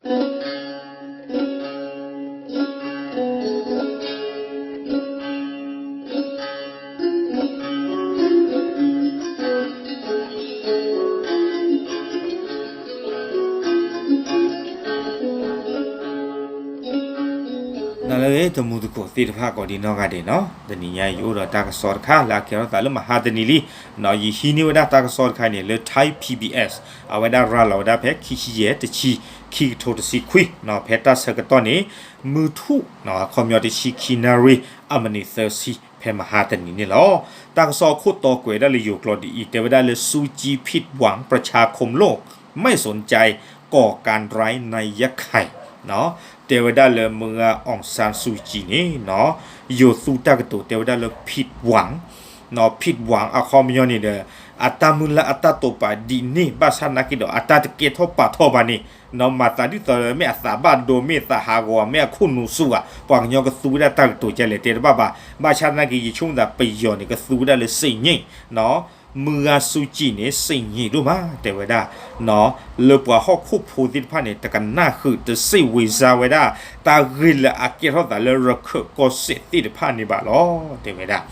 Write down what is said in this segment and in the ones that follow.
နလၢတမူသကိးသ့ၣ်တဖၣ် ကိးဒံနီၢ်ဂၤဒဲးနီၤ, တနံၤညါအံၤ ယအိၣ်ဒီးတၢ်ကစီၣ်တခါ လၢအကဲထီၣ်သးလၢမဟါတနံၤလံ, ယဟံးန့ၢ်ဝဲဒၣ်တၢ်ကစီၣ်တခါန့ၣ် လၢ Thai P B S, အဝဲဒၣ်ရၤလီၤဝဲဒၣ်ဖဲ ခံဆံယဲၢ် တဆံ ခံကထိတဆံခွံ, ဖဲတၢ်ဆၢကတီၢ်န့ၣ် မုၢ်ထူၣ် အခီပညီတဆံခံနၣ်ရံၣ် အမံးနံးသၢဆံ ဖဲမဟါတနံၤန့ၣ်လီၤ. တၢ်ကစီၣ်အခိၣ်တီကွဲးဒၣ်လၢယိၤကျိာ်ဒ်အံၤ, တဲဝဲဒၣ်လၢ စူၤကၠံ ผิดหวัง ประชาคมโลกไม่สนใจ ก่อการร้ายในยะไข่ တဲဝဲဒၣ်လၢမုၢ်ဂၤ အောင်ဆန်းစုကြည် န့ၣ် ယိၤသူတၢ်ကတိၤ တဲဝဲဒၣ်လၢ ผิดหวัง ผิดหวัง အခီပညီန့ၣ်ဒီး အတၢ်မုၢ်လၢ်အတၢ်တိာ်ပာ်ဒ်န့ၣ် ဘၣ်ဆၣ်သနာ်က့ဒီး အတၢ်တကဲထီၣ်ပာ်ထီၣ်ဘၣ်န့ၣ် မၤသးဒ်သိးလၢ မ့ၢ်အသးဘၣ်ဒိ မ့ၢ်သးဟးဂီၤ မ့ၢ်အခိၣ်နူာ်စူၤဧါ, ပှၤကညီကသူဝဲဒၣ်တၢ်ကတိၤကလဲၣ် တဲတဘၣ်ဘၣ်. ဘၣ်ဆၣ်သနာ်က့ ယဆိကမိၣ်သးပယီၤန့ၣ် ကသူဝဲဒၣ်လၢ စ့ၣ်ည့ၣ် မုၢ်ဂၤ စူၤကၠံ န့ၣ် စ့ၣ်ည့ၣ်ဒိၣ်မး တဲဝဲဒၣ် လၢပှၤဟီၣ်ခိၣ်ဖိသ့ၣ်တဖၣ်န့ၣ် တကနၣ်ဃုာ် တစိတ်ဝင်စားဝဲဒၣ် တၢ်ဂ့ၢ်လၢအကဲထီၣ်သးလၢ ရခိုင်အကီၢ်စဲၣ်သ့ၣ်တဖၣ်န့ၣ်ဘၣ်လီၤ တဲဝဲဒၣ်.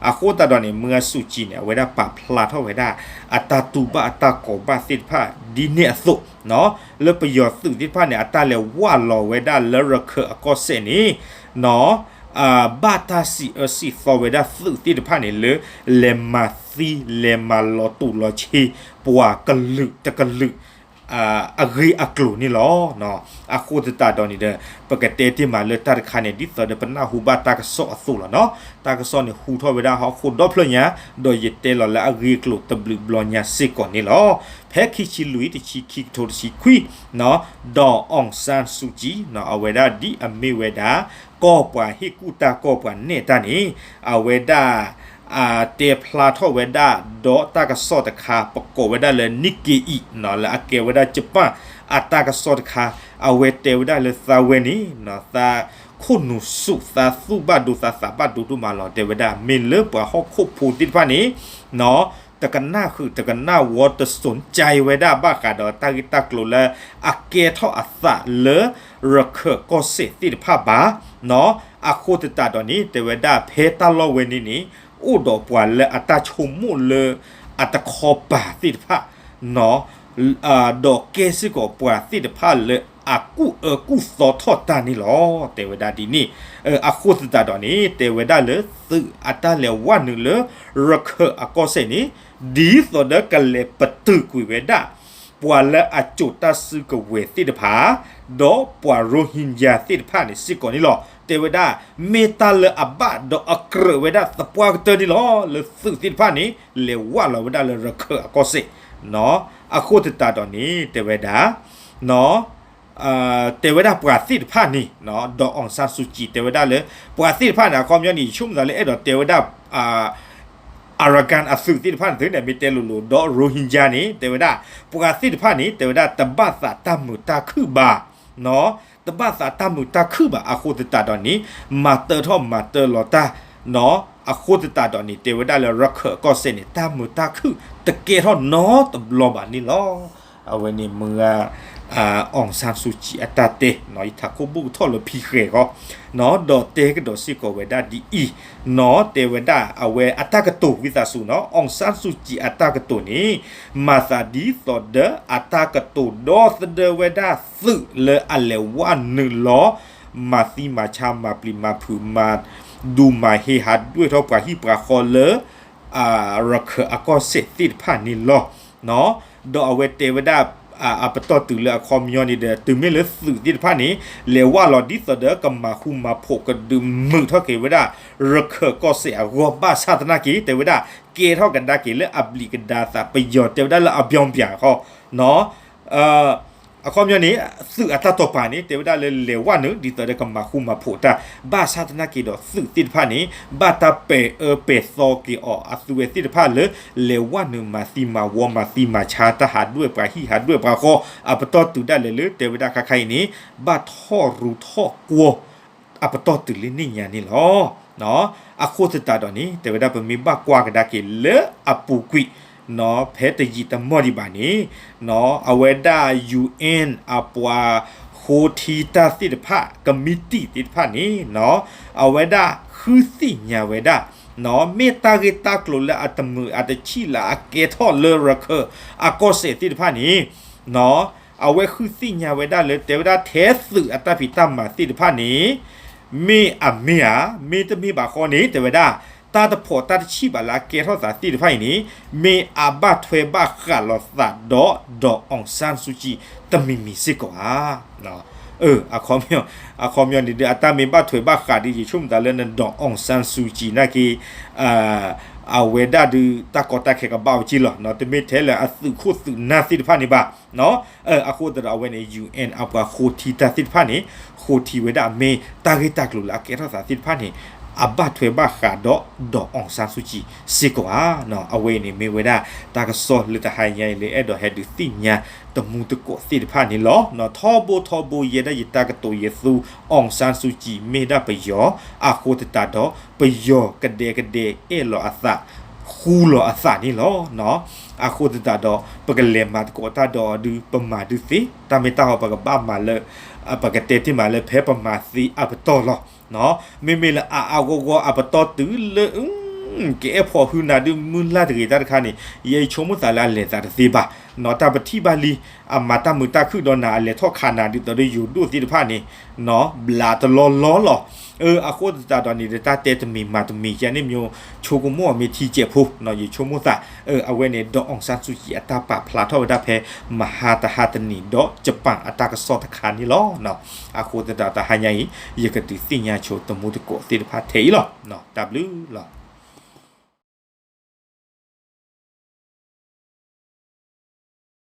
အဃိသတးဒီးန့ၣ် မုၢ်ဂၤ စူၤကၠံ န့ၣ် အဝဲဒၣ်ပာ်ဖျါထီၣ်ဝဲဒၣ် အတၢ်တူၢ်ဘၣ်အတၢ်ကိးဘၣ်သ့ၣ်တဖၣ် ဒ်န့ၣ်အသိး လၢပယီၤသုးသ့ၣ်တဖၣ်န့ၣ် အတၢ်လဲၤဝးလီၤဝဲဒၣ်လၢ ရခိုင်အကီၢ်စဲၣ်န့ၣ် ဘၣ်တၢ်စံးအၢစံးသီဝဲဒၣ်သုးသ့ၣ်တဖၣ်န့ၣ်လၢ လဲၤမၤသံ လဲၤမၤလီၤတူာ်လီၤဆ့ ပှၤကလုာ်တကလုာ် အဂ့ၢ်အကျိၤန့ၣ်လီၤ. အဃိသတးဒီးန့ၣ်ဒီး ပကတဲတ့ၢ်မးလၢတၢ်တခါန့ၣ် ဒ်သိးဒီးပနၢ်ဟူဘၣ်တၢ်ကစီၣ်အသိးလီၤနီၤ. တၢ်ကစီၣ်န့ၣ်ဟူထီၣ်ဝဲဒၣ်ဟီၣ်ခိၣ်ဒီဖျၢၣ်ညါ, ဒီးယတဲလီၤလၢအဂ့ၢ်အကျိၤတဘျုးဘျီညါစ့ၢ်ကီးန့ၣ်လီၤ. ဖဲခံဆံလွံၢ် တဆံခံ ကထိတဆံခွံ ဒီး အောင်ဆန်းစုကြည် အဝဲဒၣ်ဒ်အမ့ၢ်ဝဲဒၣ် ကီၢ်ပှၤဟ့ၣ်ကူၣ်တၢ် ကီၢ်ပှၤနဲၣ်တၢ်န့ၣ် အဝဲဒၣ် တဲဖျါထီၣ်ဝဲဒၣ် ဒီးတၢ်ကစီၣ်တခါ ပကိးဝဲဒၣ်လၢ Nikkei လၢအကဲဝဲဒၣ် Japan အတၢ်ကစီၣ်တခါ အဝဲတဲဝဲဒၣ်လၢသးဝဲန့ၣ် သးခိၣ်နူာ်စူၤ သးသူၣ်ဘၣ်ဒိ သးသးဘၣ်ဒိဒိၣ်မးလီၤ တဲဝဲဒၣ် မ့ၢ်လၢပှၤဟီၣ်ခိၣ်ဖိသ့ၣ်တဖၣ်န့ၣ် တကနၣ်ဃုာ် တကနၣ်ဝီ တစူၣ်ကၠဲဝဲဒၣ်ဘၣ်ဃးဒီးတၢ်ဂ့ၢ်တၢ်ကျိၤလၢ အကဲထီၣ်အသးလၢ ရခိုင်ကီၢ်စဲၣ်သ့ၣ်တဖၣ်ဘၣ်. အဃိသတးဒီးန့ၣ် တဲဝဲဒၣ်ဖဲတၢ်လီၢ်ဝဲန့ၣ်န့ၣ် အိၣ်ဒီးပှၤလၢအတၢ်ဆိကမိၣ်လၢ အတခီပၤသ့ၣ်တဖၣ် ဒီးကဲစ့ၢ်ကီးပှၤသ့ၣ်တဖၣ်လၢအကူၣ်အၢကူၣ်သီထီၣ်တၢ်န့ၣ်လီၤ. တဲဝဲဒၣ်ဒ်န့ၣ် အဃိသတးဒီးန့ၣ် တဲဝဲဒၣ်လၢသုးအတၢ်လဲၤဝဲနုာ်လၢ ရခိုင်အကီၢ်စဲၣ်န့ၣ် ဒ်သိးဒီးကလဲၤပတုာ်ကွံာ်ဝဲဒၣ် ပှၤလၢအစိာ်တၢ်စုကဝဲၤသ့ၣ်တဖၣ် ဒီးပှၤရိဟင်ဂျာသ့ၣ်တဖၣ်န့ၣ်စ့ၢ်ကီးန့ၣ်လီၤ. တဲဝဲဒၣ် မ့ၢ်တၢ်လၢအဘၣ်ဒီးအကြၢးဝဲဒၣ်သပှၢ်ကတၢၢ်န့ၣ်လီၤ. လၢသုးသ့ၣ်တဖၣ်န့ၣ် လဲၤဝးလီၤဝဲဒၣ်လၢရခိုင်အကီၢ်စဲၣ် အဃိသတးဒီးန့ၣ် တဲဝဲဒၣ် တဲဝဲဒၣ်ပှၤသ့ၣ်တဖၣ်န့ၣ် ဒီး အောင်ဆန်းစုကြည် တဲဝဲဒၣ်လၢ ပှၤသ့ၣ်တဖၣ်န့ၣ် အခီပညီန့ၣ် ယဆိကမိၣ်သးလၢအဲၣ်ဒိးတဲဝဲဒၣ် Arakan အသုးသ့ၣ်တဖၣ်န့ၣ် သုန့ၣ်မ့ၢ်တဲလိၤလိၤ ဒီး ရိဟင်ဂျာန့ၣ် တဲဝဲဒၣ် ပှၤသ့ၣ်တဖၣ်န့ၣ် တဲဝဲဒၣ် တဘၣ်သးတၢ်မုာ်တၢ်ခုၣ်ဘၣ် တဘၣ်သးတၢ်မုာ်တၢ်ခုၣ်ဘၣ် အဃိသတးဒီးန့ၣ် မၤတၢထီၣ်မၤတၢလီၤတၢ် အဃိသတးဒီးန့ၣ် တဲဝဲဒၣ်လၢရခိုင်အကီၢ်စဲၣ်န့ၣ် တၢ်မုာ်တၢ်ခုၣ်တကဲထီၣ်နီတဘျီဘၣ်န့ၣ်လီၤ. အဝဲန့ၣ်မုၢ်ဂၤ အောင်ဆန်းစုကြည် အတၢ်တဲ ယထးခိၣ်ဘိၣ်ကထီၣ်လၢဖံဃဲၤဃီ ဒီးတဲကဒီးစ့ၢ်ကီးဝဲဒၣ်ဒ်အံၤ နီၢ် တဲဝဲဒၣ်အဝဲအတၢ်ကတိၤဝံသးစူၤနီၢ် အောင်ဆန်းစုကြည် အတၢ်ကတိၤန့ၣ် မၤသးဒ်သိးဒီးအတၢ်ကတိၤဒီသဒၢဝဲဒၣ်သုးလၢအလဲၤဝးနုာ်လီၤ မၤသံမၤဆါ မၤပျံၤမၤဖုး မၤဒူမၤဟ့ ဟးဒွဲၣ်ထီၣ်ပှၤဟံၣ်ပှၤဃီလၢ ရခိုင်အကီၢ်စဲၣ်သ့ၣ်တဖၣ်န့ၣ်လီၤ. ဒီးအဝဲတဲဝဲဒၣ် အပတီၢ်တုၤလၢအခီပညီန့ၣ်ဒီး တုၤမ့ၢ်လၢသုးသ့ၣ်တဖၣ်န့ၣ် လဲၤဝးလီၤဒ်သိးဒီးကမၤဃူမၤဖိး ကဒုးမုာ်ထီၣ်က့ၤဝဲဒၣ် ရခိုင်ကီၢ်စဲၣ်အဂီၢ် ဘၣ်ဆၣ်သနာ်က့ တဲဝဲဒၣ် ကဲထီၣ်ကဒါက့ၤလၢအဘျံးကဒါသး ပယီၤတဲဝဲဒၣ်လၢအပျီပျၢ်ဃီ အခီပညီန့ၣ် သုးအတၢ်တိာ်ပာ်န့ၣ် တဲဝဲဒၣ်လၢလဲၤဝးနုာ် ဒ်သိးဒီးကမၤဃူမၤဖိးတၢ် ဘၣ်ဆၣ်သနာ်က့ဒီး သုးသ့ၣ်တဖၣ်န့ၣ် ဘၣ်တၢ်ပဲာ်အၢပဲာ်သီက့ၤအီၤ အသုဝဲသ့ၣ်တဖၣ်လၢ လဲၤဝးနုာ်မၤသံမၤဝီ မၤသံမၤဆါ တၢ်ဟးဒွဲၣ်ပှၤဟံၣ် ဟးဒွဲၣ်ပှၤဃီ အပတီၢ်တုၤဒၣ်လဲာ်လၢ တဲဝဲဒၣ်ခါခါအံၤန့ၣ် ဘၣ်ထီၣ်ရူၤထီၣ်ကွီၢ် အပတီၢ်တုၤလၢန့ၣ်ညါန့ၣ်လီၤ. အဃိသတးဒီးန့ၣ် တဲဝဲဒၣ်ပမ့ၢ်ဘၣ်ကွၢ်ကဒါက့ၤလၢအပူၤကွံာ် ဖဲတယံာ်တမီၢ်ဒံးဘၣ်န့ၣ် အဝဲဒၣ် ယူႇအၣ် အပှၤဃိထံတၢ်သ့ၣ်တဖၣ် ကမံးတံာ်သ့ၣ်တဖၣ်န့ၣ် အဝဲဒၣ်ဃုသ့ၣ်ညါဝဲဒၣ် မ့ၢ်တၢ်ဂ့ၢ်တၢ်ကျိၤလၢအတမုာ်အတဆံးလၢအကဲထီၣ်လၢရခၢၣ်အကီၢ်စဲၣ်သ့ၣ်တဖၣ်န့ၣ် အဝဲဃုသ့ၣ်ညါဝဲဒၣ်လၢတဲဝဲဒၣ်ထဲသုးအတၢ်ဖံးတၢ်မၤသ့ၣ်တဖၣ်န့ၣ် မ့ၢ်အမ့ၢ်ဧါ, မ့တမ့ၢ်ဘၣ်ဃီန့ၣ် တဲဝဲဒၣ် တၢ်တဖိးတၢ်တဆံးဘၣ်လၢအကဲထီၣ်သးသ့ၣ်တဖၣ်အံၤန့ၣ် မ့ၢ်အဘၣ်ထွဲဘၣ်ဃးလိာ်သးဒီး ဒီး အောင်ဆန်းစုကြည် တမံၤမံၤစ့ၢ်ကီးဧါ. အခီပညီန့ၣ်ဒီး အတၢ်မ့ၢ်ဘၣ်ထွဲဘၣ်ဃးဒီး ယဆိကမိၣ်သးလၢန ဒီး အောင်ဆန်းစုကြည် နာ်က့ အဝဲဒၣ်ဒုး တၢ်ကီတၢ်ခဲကဘၣ်ဝဲက့လီၤ. တမ့ၢ်ထဲလၢအသုးခိၣ်သုးနၢ်သ့ၣ်တဖၣ်န့ၣ်ဘၣ်. အဃိသတးဒီးအဝဲန့ၣ် ယူႇအၣ် အပှၤဃိထံတၢ်သ့ၣ်တဖၣ်န့ၣ် ဃိထံဝဲဒၣ်မ့ၢ်တၢ်ဂ့ၢ်တၢ်ကျိၤလၢအကဲထီၣ်သးသ့ၣ်တဖၣ်န့ၣ် အဘၣ်ထွဲဘၣ်ဃးဒီး ဒီး အောင်ဆန်းစုကြည် စ့ၢ်ကီးဧါ. အဝဲအံၤန့ၣ်မ့ၢ်ဝဲဒၣ်တၢ်ကစီၣ်လၢတဟါညါအံၤလၢအဲၣ်ဒိးဟဲဒုးသ့ၣ်ညါတမူတကိးသ့ၣ်တဖၣ်န့ၣ်လီၤ. ထီဘိထီဘိယဲဒၣ်ယတၢ်ကတိၤယသူ အောင်ဆန်းစုကြည် မ့ၢ်ဒၣ်ပယီၤ အဃိသတးဒီး ပယီၤကဒဲကဒဲအဲၣ်လီၤအသး ဃူလီၤအသးန့ၣ်လီၤ. အဃိသတးဒီး ပကလဲၤမၤသကိးတၢ်ဒီးအီၤဒုး ပမၤဒုးသ့ တၢ်မ့ၢ်တၢ်ဟီပကဘၣ်မၤလၢ ပကတဲတ့ၢ်မးလၢဖဲပမၤသ့အပတီၢ်လီၤ. မ့မ့ၢ်လၢအအါဂီၢ်ဂီၢ်အပတီၢ်တုၤလၢ ကအဲၣ်ဖီၣ်ဟုနၤဒုး မုၢ်လၢ်တဂ့ၤတၢ်တခါန့ၣ် ယဆိကမိၣ်သးလၢအလဲၤသးတသ့ဘၣ်. တၢ်ပထံၣ်ဘၣ်လံ အမၤတၢ်မုာ်တၢ်ခုၣ်ဒီးနၤ အလဲၤထီၣ်ခးနၤဒ်သိးဒီးယိၤဒိၣ်သ့ၣ်တဖၣ်န့ၣ် ဘျးတလီၢ်လီၢ်လီၤ. အဃိသတးဒီးန့ၣ်ဒီး တၢ်တဲတမံၤမၤတမံၤ ယၤန့ၣ်မ့ၢ်ဆိကမိၣ်အီၤမ့ၢ်ထံကဲးဖိ ယဆိကမိၣ်သး အဝဲန့ၣ် ဒီး အောင်ဆန်းစုကြည် အတၢ်ပာ်ဖျါထီၣ်ဝဲဒၣ်ဖဲ မဟါတဟါတနံၤဒီး ယပၣ်အတၢ်ကစီၣ်တခါန့ၣ်လီၤ. အဃိသတးဒီးတဟါညါအံၤ ယကဒုးသ့ၣ်ညါဆိတမူတကိးသ့ၣ်တဖၣ်ထဲအံၤလီၤ. တၢ်ဘျုးလီၤ.